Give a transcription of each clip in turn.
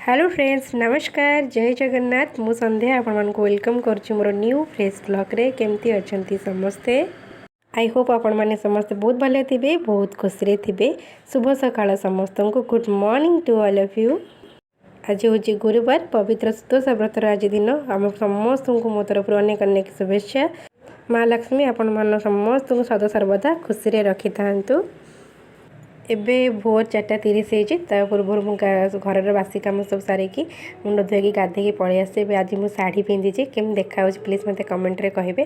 Hello friends, ନମସ୍କାର, ଜୟ ଜଗନ୍ନାଥ। ମୁଁ ସନ୍ଧ୍ୟା ଆପଣମାନଙ୍କୁ welcome କରୁଛି ମୋର ନ୍ୟୁ ଫ୍ରେଶ୍ ବ୍ଲଗ୍ରେ। କେମିତି ଅଛନ୍ତି ସମସ୍ତେ? I Hope ଆପଣମାନେ ସମସ୍ତେ ବହୁତ ଭଲ ଥିବେ, ବହୁତ ଖୁସିରେ ଥିବେ। ଶୁଭ ସକାଳ ସମସ୍ତଙ୍କୁ। Good morning to all of you. ଆଜି ହେଉଛି ଗୁରୁବାର, ପବିତ୍ର ସୁଦଶା ବ୍ରତର ଆଜି ଦିନ। ଆମ ସମସ୍ତଙ୍କୁ ମୋ ତରଫରୁ ଅନେକ ଅନେକ ଶୁଭେଚ୍ଛା। ମା ଲକ୍ଷ୍ମୀ ଆପଣମାନ ସମସ୍ତଙ୍କୁ ସଦାସର୍ବଦା ଖୁସିରେ ରଖିଥାନ୍ତୁ। ଏବେ ଭୋର 4:30 ହେଇଛି। ତା ପୂର୍ବରୁ ମୁଁ ଘରର ବାସି କାମ ସବୁ ସାରିକି, ମୁଣ୍ଡ ଧୋଇକି, ଗାଧେଇକି ପଳେଇ ଆସିଛି। ଏବେ ଆଜି ମୁଁ ଶାଢ଼ୀ ପିନ୍ଧିଛି। କେମିତି ଦେଖାଯାଉଛି, ପ୍ଲିଜ୍ ମୋତେ କମେଣ୍ଟରେ କହିବେ।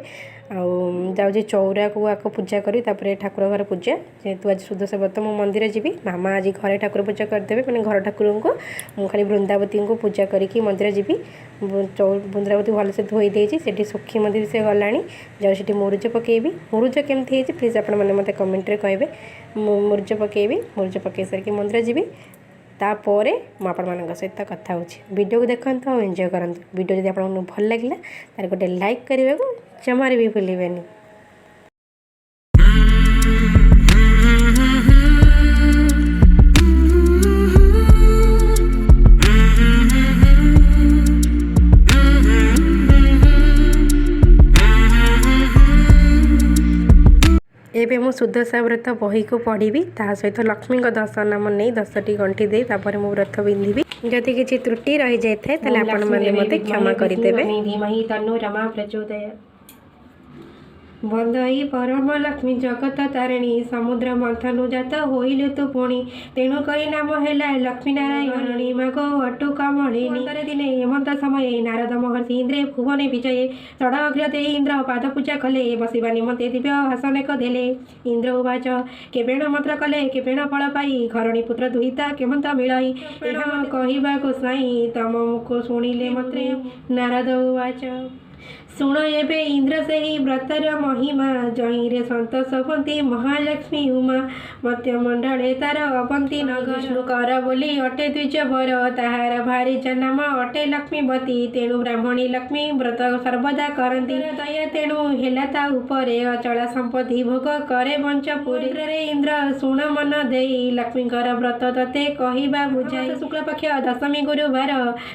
ଆଉ ଯାଉଛି ଚଉରାକୁ ଆଗ ପୂଜା କରି, ତାପରେ ଠାକୁର ଘର ପୂଜା। ଯେହେତୁ ଆଜି ସୁଦଶା ବ୍ରତ, ମୁଁ ମନ୍ଦିର ଯିବି। ମାମା ଆଜି ଘରେ ଠାକୁର ପୂଜା କରିଦେବେ, ମାନେ ଘର ଠାକୁରଙ୍କୁ। ମୁଁ ଖାଲି ବୃନ୍ଦାବତୀଙ୍କୁ ପୂଜା କରିକି ମନ୍ଦିର ଯିବି। ବୃନ୍ଦାବତୀ ଭଲସେ ଧୋଇ ଦେଇଛି, ସେଠି ଶୁଖି ମଧ୍ୟ ସେ ଗଲାଣି। ଯାଉଛି ସେଠି ମୁରୁଜ ପକାଇବି। ମୁରୁଜ କେମିତି ହେଇଛି, ପ୍ଲିଜ୍ ଆପଣମାନେ ମୋତେ କମେଣ୍ଟରେ କହିବେ। ମୁଁ ମୁରୁଜ ପକାଇବି। ମୁରୁଜ ପକାଇ ସାରିକି ମନ୍ଦିର ଯିବି। ତାପରେ ମୁଁ ଆପଣମାନଙ୍କ ସହିତ କଥା ହେଉଛି। ଭିଡ଼ିଓକୁ ଦେଖନ୍ତୁ ଆଉ ଏନ୍ଜୟ କରନ୍ତୁ। ଭିଡ଼ିଓ ଯଦି ଆପଣଙ୍କୁ ଭଲ ଲାଗିଲା, ତାହେଲେ ଗୋଟେ ଲାଇକ୍ କରିବାକୁ ଜମାରେ ବି ଭୁଲିବେନି। ଏବେ ମୁଁ ସୁଦଶା ବ୍ରତ ବହିକୁ ପଢ଼ିବି। ତା ସହିତ ଲକ୍ଷ୍ମୀଙ୍କ ଦଶ ନାମ ନେଇ 10ଟି ଗଣ୍ଠି ଦେଇ ତାପରେ ମୁଁ ବ୍ରତ ପିନ୍ଧିବି। ଯଦି କିଛି ତ୍ରୁଟି ରହିଯାଇଥାଏ, ତାହେଲେ ଆପଣମାନେ ମୋତେ କ୍ଷମା କରିଦେବେ। ଧୀମହି ତନ୍ନୋ ରମା ପ୍ରଚୋଦୟାତ୍। ବନ୍ଦଇ ପରମ ଲକ୍ଷ୍ମୀ ଜଗତ ତାରିଣୀ, ସମୁଦ୍ର ମନ୍ଥନୁ ଜାତ ହୋଇଲୁ ତୁ ପୁଣି, ତେଣୁ କରି ନାମ ହେଲା ଲକ୍ଷ୍ମୀ ନାରାୟଣୀ। ମାଗୋ ଅଟୁ କମଳିନୀ। ଦିନେ ହେମନ୍ତ ସମୟେ ନାରଦ ମହର୍ଷି ଇନ୍ଦ୍ରେ ଭୁବନେ ବିଜୟେ। ଷଡ଼ଅର୍ଘ୍ୟ ଦେଇ ଇନ୍ଦ୍ର ପାଦ ପୂଜା କଲେ, ବସିବା ନିମନ୍ତେ ଦିବ୍ୟ ଆସନ ଏକ ଦେଲେ। ଇନ୍ଦ୍ର ଉବାଚ, କେବେଣ ମନ୍ତ୍ର କଲେ କେବେଣ ଫଳ ପାଇ, ଘରଣୀ ପୁତ୍ର ଦୁହିତା କେମନ୍ତ ମିଳଇ, ଏହା କହିବା ଗୋସାଇଁ ତମ ମୁଖ ଶୁଣିଲେ ମତେ। ନାରଦ ଉବାଚ, ଶୁଣ ଏବେ ଇନ୍ଦ୍ର ସେହି ବ୍ରତର ମହିମା, ଯହିଁରେ ସନ୍ତୋଷ ହୁଅନ୍ତି ମହାଲକ୍ଷ୍ମୀ ଉମା। ମତ୍ୟ ମଣ୍ଡଳେ ତାର ଅବନ୍ତୀ ନଗର, ବିଷ୍ଣୁ କର ବୋଲି ଅଟେ ଦ୍ୱିଜ ବର। ତାହାର ଭାରିଜା ନାମ ଅଟେ ଲକ୍ଷ୍ମୀବତୀ, ତେଣୁ ବ୍ରାହ୍ମଣୀ ଲକ୍ଷ୍ମୀ ବ୍ରତ ସର୍ବଦା କରନ୍ତି। ଦୟା ତେଣୁ ହେଲା ତା ଉପରେ, ଅଚଳ ସମ୍ପତ୍ତି ଭୋଗ କରେ ବଞ୍ଚପୁରୀରେ। ଇନ୍ଦ୍ର ଶୁଣ ମନ ଦେଇ, ଲକ୍ଷ୍ମୀଙ୍କର ବ୍ରତ ତତେ କହିବା ବୁଝାଇ। ଶୁକ୍ଳପକ୍ଷ ଦଶମୀ ଗୁରୁବାର,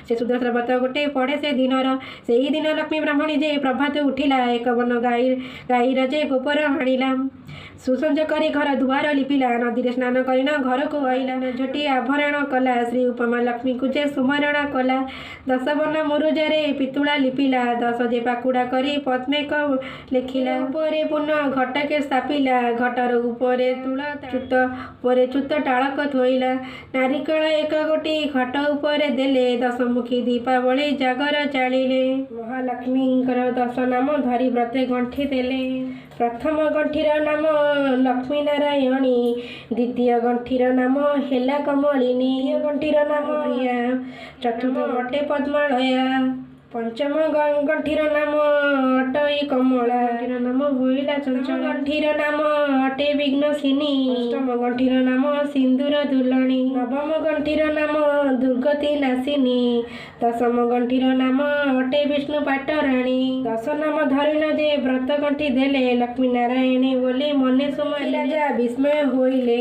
ସେ ସୁଦଶା ବ୍ରତ ଗୋଟେ ପଡ଼େ ସେ ଦିନର। ସେଇ ଦିନ ଲକ୍ଷ୍ମୀ ବ୍ରାହ୍ମଣୀ ଯେ ପ୍ରଭାତ ଉଠିଲା, ଏକ ବନ ଗାଈ ଗାଈର ଯେ ଗୋବର ଆଣିଲା। ସୁସଞ୍ଜ କରି ଘର ଦୁଆର ଲିପିଲା, ନଦୀରେ ସ୍ନାନ କରିଣ ଘରକୁ ଆଇଲା। ଝୋଟି ଆଭରଣ କଲା, ଶ୍ରୀ ଉପମା ଲକ୍ଷ୍ମୀଙ୍କୁ ଯେ ସୁମରଣ କଲା। ଦଶ ବନ ମୁରୁଜରେ ପିତୁଳା ଲିପିଲା, ଦଶ ଯେ ପାକୁଡ଼ା କରି ପଦ୍ମେକ ଲେଖିଲା। ଉପରେ ପୁନଃ ଘଟକେ ସ୍ଥାପିଲା, ଘଟର ଉପରେ ତୁଳ ଚୁତ ଉପରେ ଚୁତ ଟାଳକ ଥୋଇଲା। ନାରିକେଳ ଏକ ଗୋଟି ଘଟ ଉପରେ ଦେଲେ, ଦଶମୁଖୀ ଦୀପାବଳି ଜାଗର ଜାଳିଲେ। ମହାଲକ୍ଷ୍ମୀଙ୍କର ଦଶ ନାମ ଧରି ବ୍ରତେ ଗଣ୍ଠି ଦେଲେ। ପ୍ରଥମ ଗଣ୍ଠିର ନାମ ଲକ୍ଷ୍ମୀ ନାରାୟଣୀ, ଦ୍ୱିତୀୟ ଗଣ୍ଠିର ନାମ ହେଲା କମଳିନୀ, ଗଣ୍ଠିର ନାମ ପ୍ରିୟା, ଚତୁର୍ଥ ଅଟେ ପଦ୍ମାଳୟା, ପଞ୍ଚମ ଗଣ୍ଠିର ନାମ ଅଟଇ କମଳା, ଗଣ୍ଠିର ନାମ ହୋଇଲା ଚଞ୍ଚଳ, ଗଣ୍ଠିର ନାମ ଅଟେ ବିଘ୍ନଶିନୀ, ଅଷ୍ଟମ ଗଣ୍ଠିର ନାମ ସିନ୍ଦୁର ଦୁଲଣୀ, ନବମ ଗଣ୍ଠିର ନାମ ଦୁର୍ଗତି ନାଶିନୀ, ଦଶମ ଗଣ୍ଠିର ନାମ ଅଟେ ବିଷ୍ଣୁ ପାଟରାଣୀ। ଦଶ ନାମ ଧରିଣ ଯେ ବ୍ରତ ଗଣ୍ଠି ଦେଲେ, ଲକ୍ଷ୍ମୀ ନାରାୟଣୀ ବୋଲି ମନେ ସୁମରି। ରାଜା ବିସ୍ମୟ ହୋଇଲେ,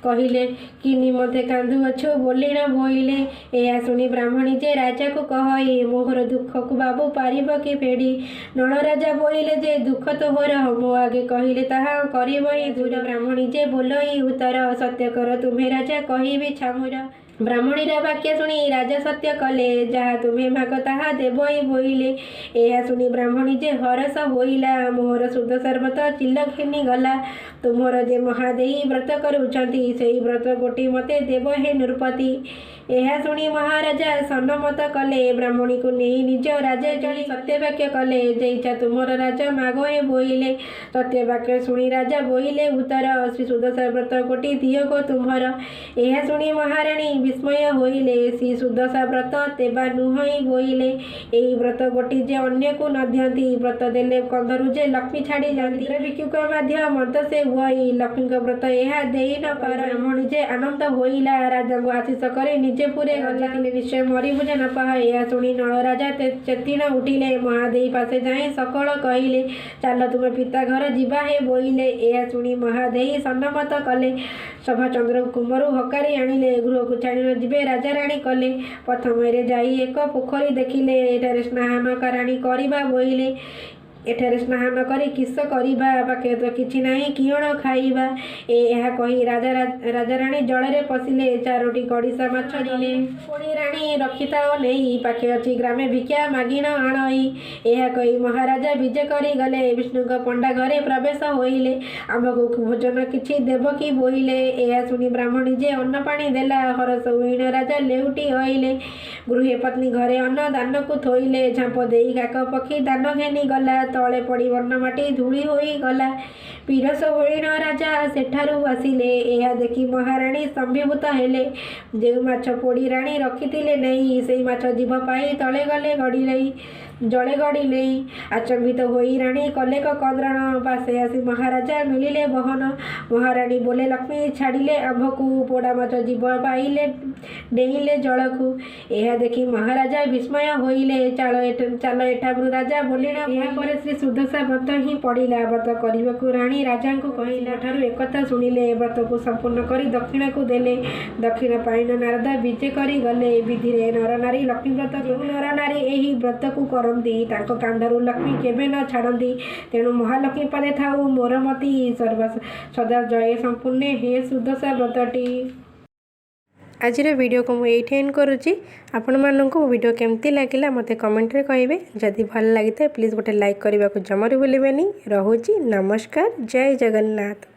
କହିଲେ କି ନିମନ୍ତେ କାନ୍ଦୁଅଛୁ ବୋଲିଣ ବୋଇଲେ। ଏହା ଶୁଣି ବ୍ରାହ୍ମଣୀ ଯେ ରାଜାକୁ କହଇ, ମୋହର ଦୁଃଖକୁ ବାବୁ ପାରିବ କି ଫେଡ଼ି? ନଳ ରାଜା ବୋଇଲେ ଯେ ଦୁଃଖ ତୋହର ମୋ ଆଗେ କହିଲେ ତାହା କରିବ ଦୂର। ବ୍ରାହ୍ମଣୀ ଯେ ବୋଲଇ ଉତ୍ତର, ସତ୍ୟ କର ତୁମ୍ଭେ ରାଜା କହିବି ଛାମୁର। ବ୍ରାହ୍ମଣୀର ବାକ୍ୟ ଶୁଣି ରାଜା ସତ୍ୟ କଲେ, ଯାହା ତୁମ୍ଭେ ମାଗ ତାହା ଦେବଇ ବୋଇଲେ। ଏହା ଶୁଣି ବ୍ରାହ୍ମଣୀ ଯେ ହରଷ ହୋଇଲା, ମୋହର ସୁଦଶା ବ୍ରତ ଚିଲ ଘେନି ଗଲା। ତୁମର ଯେ ମହାଦେଈ ବ୍ରତ କରୁଛନ୍ତି, ସେଇ ବ୍ରତ ଗୋଟି ମୋତେ ଦେବ ହେ ନୃପତି। ଏହା ଶୁଣି ମହାରାଜା ସନ୍ମତ କଲେ, ବ୍ରାହ୍ମଣୀକୁ ନେଇ ନିଜ ରାଜ୍ୟ ଚଳି ସତ୍ୟବାକ୍ୟ କଲେ, ଯେ ଇଚ୍ଛା ତୁମର ରାଜା ମାଗ ହେ ବୋଇଲେ। ସତ୍ୟବାକ୍ୟ ଶୁଣି ରାଜା ବୋଇଲେ ଉତ୍ତର, ଶ୍ରୀ ସୁଦଶା ବ୍ରତ ଗୋଟି ଦିଅ ଗୋ ତୁମ୍ଭର। ଏହା ଶୁଣି ମହାରାଣୀ ବିସ୍ମୟ ହୋଇଲେ, ଶ୍ରୀ ସୁଦଶା ବ୍ରତ ତେବା ନୁହଁଇ ବୋଇଲେ। ଏହି ବ୍ରତ ଗୋଟି ଯେ ଅନ୍ୟକୁ ନ ଦିଅନ୍ତି, ବ୍ରତ ଦେଲେ କନ୍ଧରୁ ଯେ ଲକ୍ଷ୍ମୀ ଛାଡ଼ି ଯାଆନ୍ତି। ଭିକ୍ଷୁକ ମାଧ୍ୟ ମନ୍ତ ସେ ହୁଅଇ। ଲକ୍ଷ୍ମୀଙ୍କ ବ୍ରତ ଏହା ଦେଇ ନ ପାର। ବ୍ରାହ୍ମଣୀ ଯେ ଆନନ୍ଦ ହୋଇଲା, ରାଜାଙ୍କୁ ଆଶିଷ କରି ନିଜେ ପୁରେ ଗଲା। ଥିଲେ ନିଶ୍ଚୟ ମରିବୁ ଯେ ନ ପାହ। ଏହା ଶୁଣି ନଳ ରାଜା ଚେତିଣ ଉଠିଲେ। ମହାଦେଈ ପାଶେ ଯାଇ ସକଳ କହିଲେ, ଚାଲ ତୁମେ ପିତା ଘର ଯିବା ହେ ବୋଇଲେ। ଏହା ଶୁଣି ମହାଦେଈ ସନ୍ମତ କଲେ। ଶୋଭାଚନ୍ଦ୍ର କୁମରୁ ହକାରି ଆଣିଲେ। ଗୃହକୁ ଛାଡ଼ି ନ ଯିବେ ରାଜାରାଣୀ କଲେ। ପ୍ରଥମରେ ଯାଇ ଏକ ପୋଖରୀ ଦେଖିଲେ। ଏଠାରେ ସ୍ନାନ ରାଣୀ କରିବା ବୋଇଲେ। ଏଠାରେ ସ୍ନାନ କରି କିସ କରିବା? ପାଖେ ତ କିଛି ନାହିଁ, କିଅଣ ଖାଇବା? ଏହା କହି ରାଜା ରାଜାରାଣୀ ଜଳରେ ପଶିଲେ। ଚାରୋଟି ଗଡ଼ିଶା ମାଛ ଆଣିଲେ। ପୁଣି ରାଣୀ ରଖିଥାଅ ନେଇ, ପାଖେ ଅଛି ଗ୍ରାମେ ଭିକ୍ଷା ମାଗିଣ ଆଣଇ। ଏହା କହି ମହାରାଜା ବିଜେ କରି ଗଲେ। ବିଷ୍ଣୁଙ୍କ ପଣ୍ଡା ଘରେ ପ୍ରବେଶ ହୋଇଲେ। ଆମ୍ଭକୁ ଭୋଜନ କିଛି ଦେବ କି ବୋଇଲେ। ଏହା ଶୁଣି ବ୍ରାହ୍ମଣୀ ଯେ ଅନ୍ନ ପାଣି ଦେଲା, ହରଷ ହୋଇଣ ରାଜା ଲେଉଟି ଅଇଲେ। ଗୃହେ ପତ୍ନୀ ଘରେ ଅନ୍ନ ଦାନକୁ ଥୋଇଲେ। ଝାମ୍ପ ଦେଇ କାକ ପକ୍ଷୀ ଦାନ ଘେନି ଗଲା, ତଳେ ପଡ଼ି ବର୍ଣ୍ଣ ମାଟି ଧୂଳି ହୋଇଗଲା। ପୀରସ ହୋଇଣ ରାଜା ସେଠାରୁ ଆସିଲେ। ଏହା ଦେଖି ମହାରାଣୀ ସ୍ତମ୍ଭୀଭୂତ ହେଲେ। ଯେଉଁ ମାଛ ପୋଡ଼ି ରାଣୀ ରଖିଥିଲେ ନେଇ, ସେଇ ମାଛ ଜିଭ ପାଇ ତଳେ ଗଲେ ଗଡ଼ିଲେଇ ଜଳେ ଗଡ଼ିଲେଇ। ଆଚମ୍ବିତ ହୋଇ ରାଣୀ କଲେକ କ୍ରନ୍ଦନ। ପାଶେ ଆସି ମହାରାଜା ମିଳିଲେ ବହନ। ମହାରାଣୀ ବୋଲେ, ଲକ୍ଷ୍ମୀ ଛାଡ଼ିଲେ ଆମ୍ଭକୁ, ପୋଡ଼ା ମାଛ ଜିଭ ପାଇଲେ ଡେଇଁଲେ ଜଳକୁ। ଏହା ଦେଖି ମହାରାଜା ବିସ୍ମୟ ହୋଇଲେ। ଚାଲ ଏଠାରୁ ରାଜା ବୋଲିଣ। ଏହାପରେ ଶ୍ରୀ ସୁଦଶା ବ୍ରତ ହିଁ ପଡ଼ିଲା। ବ୍ରତ କରିବାକୁ ରାଣୀ ରାଜାଙ୍କୁ କହିଲା ଠାରୁ ଏକଥା ଶୁଣିଲେ। ବ୍ରତକୁ ସମ୍ପୂର୍ଣ୍ଣ କରି ଦକ୍ଷିଣାକୁ ଦେଲେ। ଦକ୍ଷିଣା ପାଇଣ ନାରଦ ବିଜେ କରି ଗଲେ। ବିଧିରେ ନରନାରୀ ଲକ୍ଷ୍ମୀ ବ୍ରତ। ଯେଉଁ ନରନାରୀ ଏହି ବ୍ରତକୁ କରନ୍ତି, ତାଙ୍କ କାନ୍ଧରୁ ଲକ୍ଷ୍ମୀ କେବେ ନ ଛାଡ଼ନ୍ତି। ତେଣୁ ମହାଲକ୍ଷ୍ମୀ ପଦେ ଥାଉ ମୋର ମତି, ସର୍ବ ସଦା ଜୟ ସମ୍ପୂର୍ଣ୍ଣେ ହେ ସୁଦଶା ବ୍ରତଟି। ଆଜିର ଭିଡ଼ିଓକୁ ମୁଁ ଏଇଠି ଏଣ୍ଡ କରୁଛି। ଆପଣମାନଙ୍କୁ ମୋ ଭିଡ଼ିଓ କେମିତି ଲାଗିଲା, ମୋତେ କମେଣ୍ଟରେ କହିବେ। ଯଦି ଭଲ ଲାଗିଥାଏ, ପ୍ଲିଜ୍ ଗୋଟେ ଲାଇକ୍ କରିବାକୁ ଜମାରୁ ଭୁଲିବେନି। ରହୁଛି, ନମସ୍କାର, ଜୟ ଜଗନ୍ନାଥ।